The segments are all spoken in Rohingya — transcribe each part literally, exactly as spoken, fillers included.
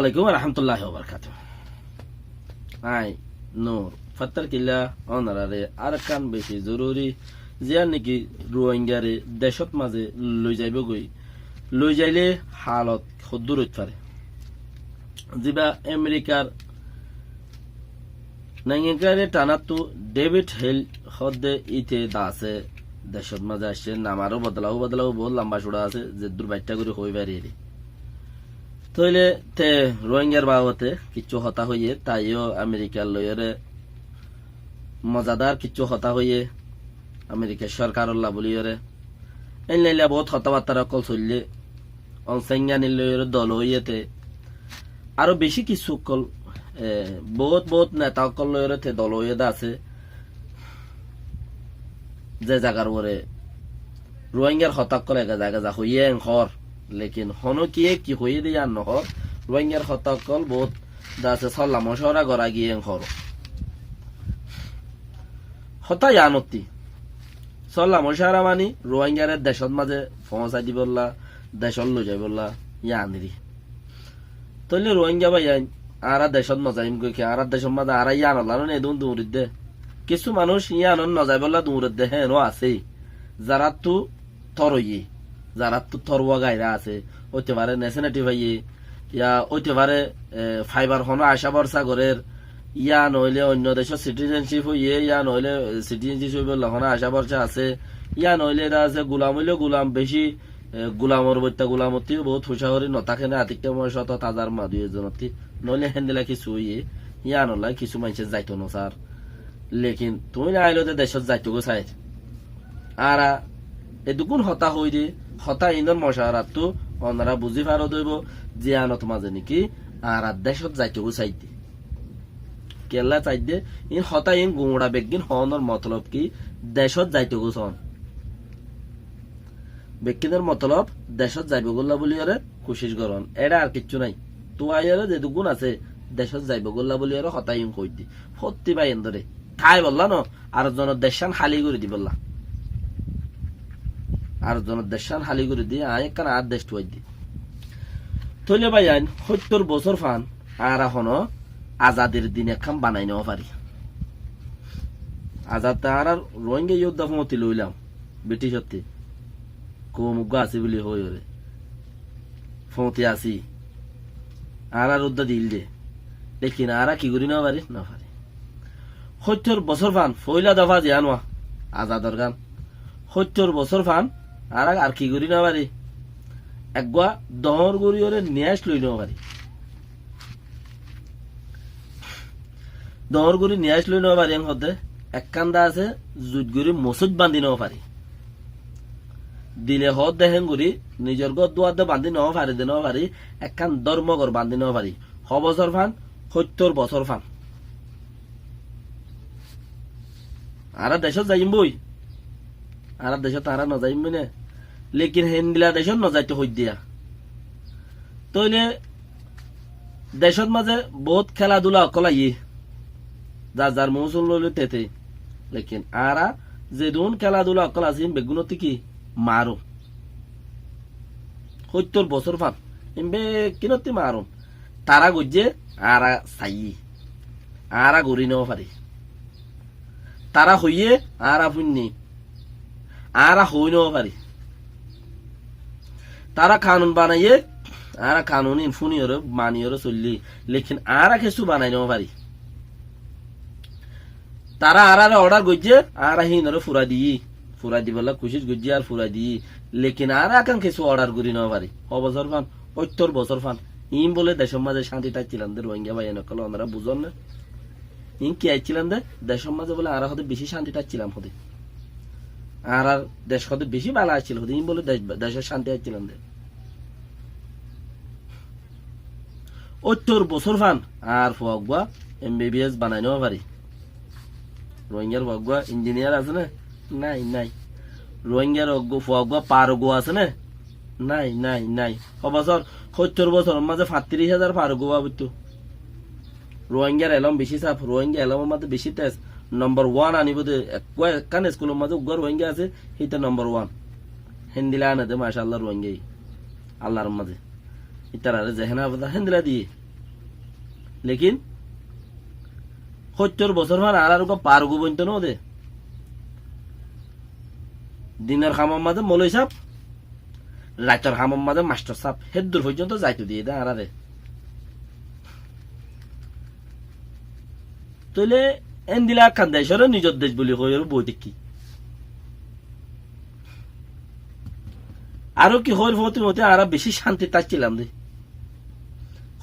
Alaikum warahmatulláhi wabarakátuhu. Añí Nur Fattar Killa ónorare arekkán beci zoruri, ziyán niki Ruáingare decót mazé loi zaibói goi, loi zaile halot hoddúr óit fare. Ziba Amerikar Naingengkari thanáttu David Hale hoódde íte daase decót mazé aiccé, nam aró bodolabóu, bodolabóu, boóut lamba cúra asé, zeddúr baiththá gorí hoói fariyéri. Tóile te Ruáingar babote kiccú hotá hoiyé, taiyó Amerikar loiyóre mozadar kiccú hotá hoiyé, Amerikar córkarolla buliyóre. Éilla éilla boóut hotábattára ókkol soillé, Aung San Suu Kyi loiyóre dol óiye te. Aró bicí kissú ókkol, e, boóut boóut neta ókkol loiyóre te dol óiye de asé. Ze zagar uore Ruáingar hotá ókkol ega zaga za hoiyé en hoór. Lekin honókiye ki hoiyé de yían nohoór. Ruáingar hotá ókkol boóut de asé sólla mocáwara gorá giyé en hoór. Hotá yíanottí. Sólla mocáwara mani Ruáingare decót mazé foóñsai dibolla, decót loi zaibólla yíaniri. Tóile Ruáinga báiyain, añára decót nozaiyum goi ki, añára decót mazé añára yíanolla no edún duñridde. Kissú manúic yíanot nozaibólla duñridde héeno asé. Zaráttu tor óiye, zaráttu tor wagaira asé, óite fare neseneti faiyé, ya óite fare, e, faibar honó acá borsa gorér, ya noóile oinno decór sitizencip óiye, ya noóile, e, sitizencip óibolla honó acá borsa asé, ya noóile eda asé gulam óile gulam bicí, e, gulamor boitta gulamottí boóut hucá gorí notáke né, atikká moói cóto tazar ma dui ezzonottí, noóile héndilla kissú óiye, yíanolla kissú maincé zaito nosár. Lekin tuñí ailóde decót zaitogói sair. Añára eddukkún hotá hoóide, hotá iínor mocáwarattú onora buzí faró de óibo, ziyánot mazé niki añára decót zaitogói saidde. Kiyólla saidde, iín hotá iín guñça beggín hoónor motolob ki, decót zaitogói soón. Bekkínor motolob decót zaibogólla buliyóre kucíc goron. Eçé ar kiccú nái. Tuáiyóre zedukkún asé decót zaibogólla buliyóre hotá iín hoóidde. Fottí báiyaindóre. Tái bolla no, ar zonor deccán háli gorí dibólla. Ar zonor deccán háli gorí di, aññí ekkán añár dec tuáiddi. Tóile báiyain, hóittor bosór fan, añára honó azadir din ekkán banai nofarí. Azad añárar Ruáinga yódda foóñti loilam. Briticottí koum uggúa así buli hoóiyoré foóñti así. Añárar uddá diíl de. Lekin añára ki gorí nofarí? Nofarí. Hóittor bosór fan, foóila dofa ziyán uá, azador gán. Hóittor bosór fan, añára ar ki gorí nofarí? Eggúa doóñr goríyoré niyác loi nofarí. Doóñr gorí niyác loi nofarí en hoódde, ekkán de asé, zuit gorí mosóit bañdí nofarí. Dile hoódde héen gorí, nizor gór duar de bañdí nofarí de nofarí, ekkán dórmogor bañdí nofarí. Ho bosór fan? Hóittor bosór fan. Añára decót zaiyum boi. Añára decót añára nozaiyum boi né. Lekin héndila decót nozaito hoiddé yá. Tóile decót mazé boóut kéla dula ókkol aiyé. Zar zar moósun loilé tete. Lekin añára zedún kéla dula ókkol asé, iín beggúnottí ki? Marum. Hóittor bosór fan. Iín beggúnottí marum. Tará goijjé, añára saiyí. Añára gorí nofarí. Tará hoiyé, añára fúinni. Añára hoói nofarí. Tará kanun banaiyé, añára kanun iín fúniyoré, maniyoré soillí. Lekin añára kessú banai nofarí. Tará añáráre odhar goijjé, añára híinoré furai diyí. Furai dibolla kucíc goijjí ar furai diyí. Lekin añára ekkán kessú odhar gorí nofarí. Ho bosór fan? Hóittor bosór fan. Iín bóle decór mazé cántit accílam de, Ruáinga báiyain ókkol, onora buzón né? Iín ki accílam de? Decór mazé bóle añára hoóde bicí cántit accílam hoóde. Añárar dec hoóde bicí bála accíl hoóde. Iín bóle dec, decór cántit accílam de. Óttor bosór fan, añár fua uggúa M B B S banai nofarí. Ruáingar fua uggúa injiniyar asé né? Nái, nái. Ruáingar uggúa, fua uggúa parugu asé né? Nái, nái, nái. Ho bosór, hóttor bosóror mazé fañttiríc házar parugu óibo. Ruáingar elóm bicí saf, Ruáinga elómor mazé bicí tez. Nombor wan aníbo de, ekkán, ekkán eskulor mazé uggúa Ruáinga asé, híte nombor wan. Héndila ane de, macállah, Ruáingaye. Allar mazé. Ítararé zehéne afada, héndila diyé. Lekin hóttor bosór fán añárar uggúa pargú bointo nóde. Dinor hamor mazé moloi sáb, raitor hamor mazé mastor sáb, héddur foijjonto zaito diyé dé añáráre. Tóile éndila ekkán decóre nizor dec buli hoiyóre boi táikki. Aró ki hoóir, fóti moti añára bicí cántit accílam dé.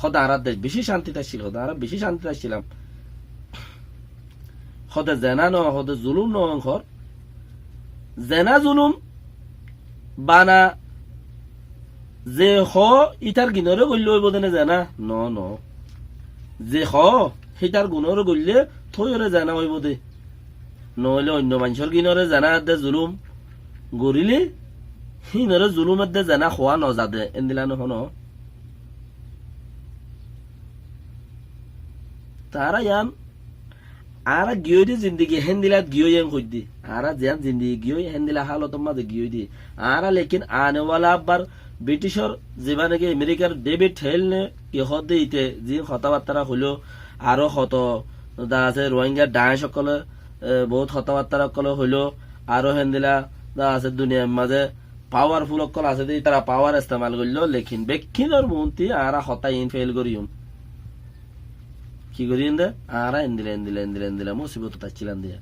Hóde añárar dec bicí cántit accíl, hóde añára bicí cántit accílam. Hóde zená no, hóde zulúm no, hoór. Zená zulúm bana ze hoó ítar ginoré goillé óibo dé né zená? No, no. Ze hoó hítar ginoré goillé tóiyoré zená óibo dé. Noóile oinno maincór ginoré zená edde zulúm goríle híinoré zulúm edde zená hoá nozade, éndila no hono. Tará yián añára giyói dé zindigi héndilat giyói en hoiddé. Añára ziyán zindigi giyói héndila hálotor mazé giyói dé. Añára lekin anewala abbar Briticor zibá naki Amerikar David Hale né ki hoódde ite zin hotábattára hoiló, aró hoto da asé Rohingya Daesh ókkole, e, bout hotábattára ókkole hoiló, aró héndila da asé duniyair mazé powerful ókkol asé dé, ítara power estemal goilló, lekin bekkínor muúnti añára hotá iín fail goríyum. Ki goríyum dé? Añára endila, endila, endila, endila musibótot accílam dé.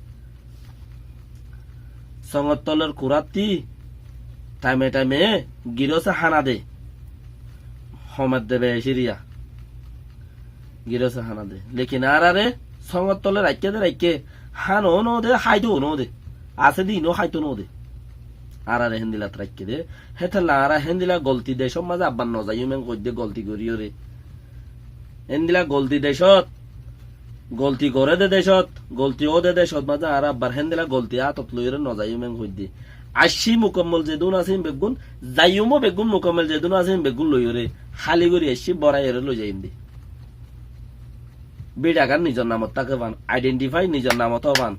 Sóngor tolor kurátti thaime thaime giróse hána de. Homer de becíriya. Giróse hána de. Lekin añáráre sóngor tole raikké de raikké, hánou no de, háitou no de. Asé de inou háitou no de. Añáráre héndilat raikké de. Hétolla añára héndila golti decór mazé abbar nozaiyúm en hoiddé golti goríyoré. Héndila golti decót, golti goré de decót, golti óde decót mazé añára abbar héndila golti átot loiyóre nozaiyúm en hoiddé. Aiccí mukammol zedún asé hín beggún, zaiyúmo beggún mukammol zedún asé hín beggún loiyóre. Háli gorí aiccí boráiyoré loizaiyúm dé. Bíçagan nizor namot táke fán, identify nizor namot ó fán.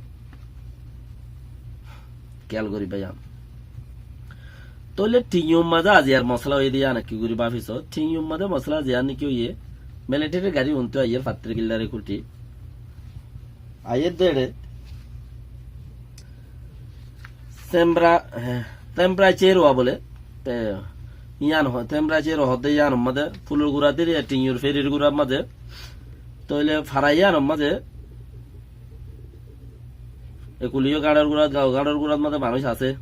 Kéyal goríba yián. Tóile Thinyur mazé aziyar mosala óiye dé yián ki gorí báfiso? Thinyur mazé mosala aziyar niki óiye, military gari untú aiyér Fattirkillare kulti. Aiyér dé eçé Tembra, eh, Tembra Cherua bóle, te, yián ho-, Tembra Cherua hoódde yián mazé, fulor gura diri, Thinyur ferir gura mazé, tóile fara yián mazé, e kuliyó gañçor gurat, gañçor gurat mazé manúic asé.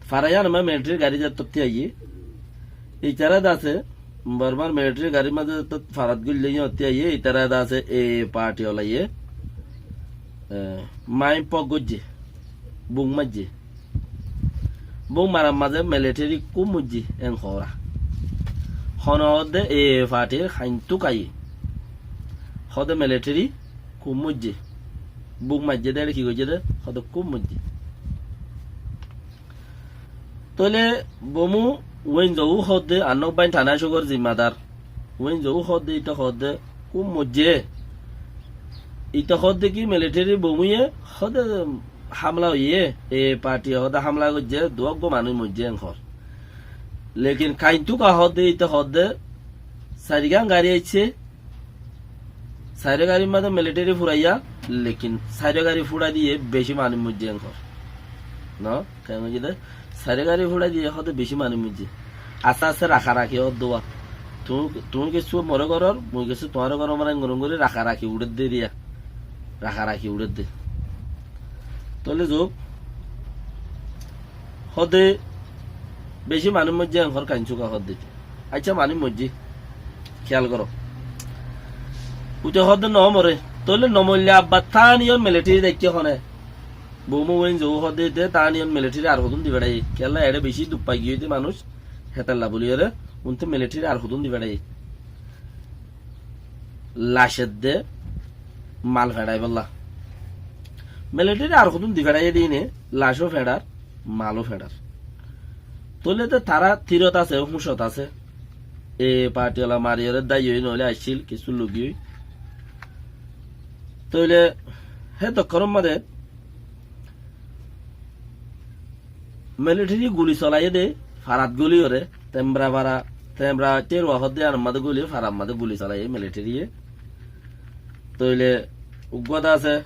Fara yián mazé military gari zat totti aiyé. Itará de asé, Bormar military garir mazé to farat guille yián totti aiyé, itará de asé e party olaiyé. E, main pok goijjé, bum maijjé. Bum marar mazé military kúm moijjé, en hoóra. Hone hoódde e partyr haintuk aiyé. Hoódde military kúm moijjé. Bum maijjé dé, ki goijjé dé, hoódde kúm moijjé. Tóile bomu Win Zaw hoódde, Anok Bain Thana cógor zimmadar. Win Zaw hoódde, íte hoódde kúm moijjé. Íte hoódde ki military bomuye hoódde hamla óiye, e party hoódde hamla goijjé, duwá uggwá manúic moijjé en hoór. Lekin kaintuka hoódde, íte hoódde sairgán gari aiccé, sairó garir mazé military furaiyé, lekin sairó gari furai diyé beci manúic moijjé en hoór. No? Ken goijjé dé? Sairó gari furai diyé hoódde beci manúic moijjé. Asté asté rakharaki ódduwa. Tuñí, tuñí kessú more goror, mui kessú tuáñre goror, mane engorong gorí rakharaki uçédde diya. Rakharaki uçédde. Tóile zouk, hoódde beci manúic moijjé en hoór kaintuka hoódde. Accá, manúic moijjé. Kéyal goró. Uite hoódde no more. Tóile no moille abbar tániyon military daikké hone. Bomu Win Zaw hoódde íte tániyon military ar hodún di feçáiye. Kiyólla eçé beci duk fai giyói dé manúic. Hétalla buliyóre, unte military ar hodún di feçáiye. Lac edde mal feçáibolla. Military ar hodún di feçáiye dé íne, lacó feçár, maló feçár. Tóile de tará tirot asé, húcot asé. E party ola mariyóre daiyói noóile aiccíl, kessú lugiyói. Tóile hé dokkonor mazé military guli solaiyé dé, farat guliyóre, Tembra fara, Tembra Cherua hoódde yiánor mazé guli, farar mazé guli solaiyé military ye. Tóile uggúa de asé,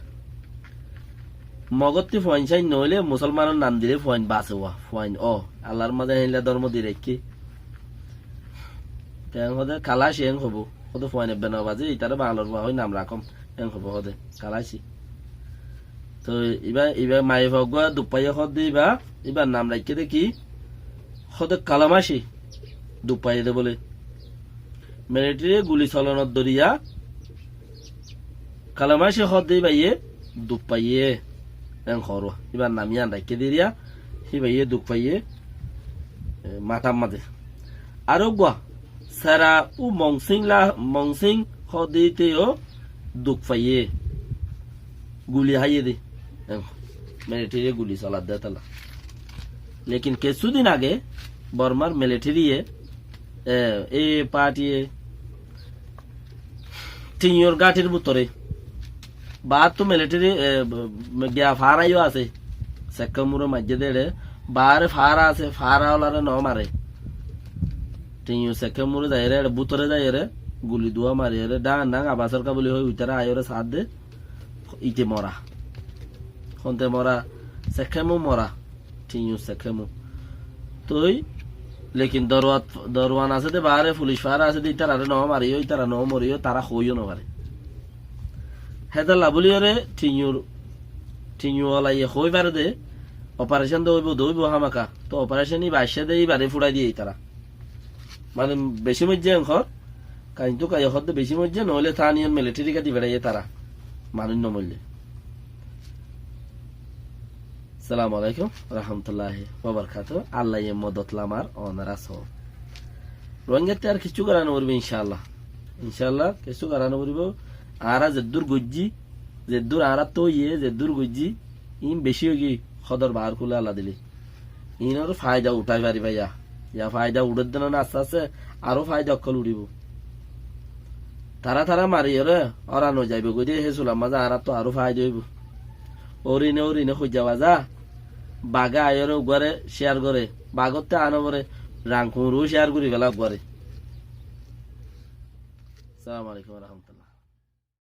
Mogótti fuain sáin noóile Musólmanor nam dile fuain base uá, fuain ó. Allar mazé héinla dórmo di raikké. Te en hóde Kalaci en hoibó. Hóde fuain ebbe no baze, itaré Bangalor fua hoi nam rakóm. En hoibó hóde Kalaci. Toi ibá, ibá maiyafua uggúa duk faiyé hóde ibá, ibár nam raikké de ki? Hóde Kalamaci. Duk faiyé de bóle. Militariye guli solonot doriya Kalamaci hóde íbaye duk faiyé, en hoór. Íbar nam yían raikké diriya, híbaye duk faiyé, e, matár mazé. Ar uggúa, Sera u Mongsing la, Mongsing hóde íte yó duk faiyé, guli háiye de, en hoór. Militariye guli solar de tolla. Lekin kessú din age Bormar militariye, e, e partiye, Tiñur gáñthir bútore. Baáttu militari, e, b-, b-, giya fára yó asé. Sekkámuro maijjé de ére. Baáre fára asé, fára ólaré no mare. Tiñur Sekkámuro zaiyóre, ére bútore zaiyóre, guli duwa mariyóre, dhán dhán abas ór ká buli hoi, uitará aiyóre saát de, ite mora. Honte mora, Sekkámu mora. Tiñu Sekkému. Toi, lekin doruat, doruan asé de baáre, fulic fára asé de, ítararé no mariyó, ítara no moriyó, tará hoóiyo no fare. Hétolla bóliyoré Tiñur, Tiñu olaye hoói fare de, oparecon de óibo, de óibo hámaka. Toi oparecon íba aiccé de, íbaré fúrai diye ítara. Mane beci moijjé en hoór, kaintu kaiye hoódde beci moijjé, noóile tániyot militari ká di feçáiye tará, manúic no moille. Assalamu alaikum warahmatulláhi wabarakátuhu. Allaye modot lamar onora soó. Rohingyátte ar kiccú gorá no foribó, incáalla. Incáalla, kiccú gorá no foribó. Añára zeddúr goijjí, zeddúr añáráttu óiye, zeddúr goijjí, iín beci óigiyoi, hódor baár kúle Alla dile. Iínor faida uthái faribá ya. Ya faida uthódde noóile asté asté aró faida ókkol uthíbo. Tará tará mariyóre óra no zaibói de hé sular mazé añáráttu aró faida óibo. Óre ine, óre ine hoijja baza. Bagé aiyóre uggúare céar goré. Bagótte aá no foré, rang kuñró céar gorí féla uggúare. Assalamu alaikum warahmatullah.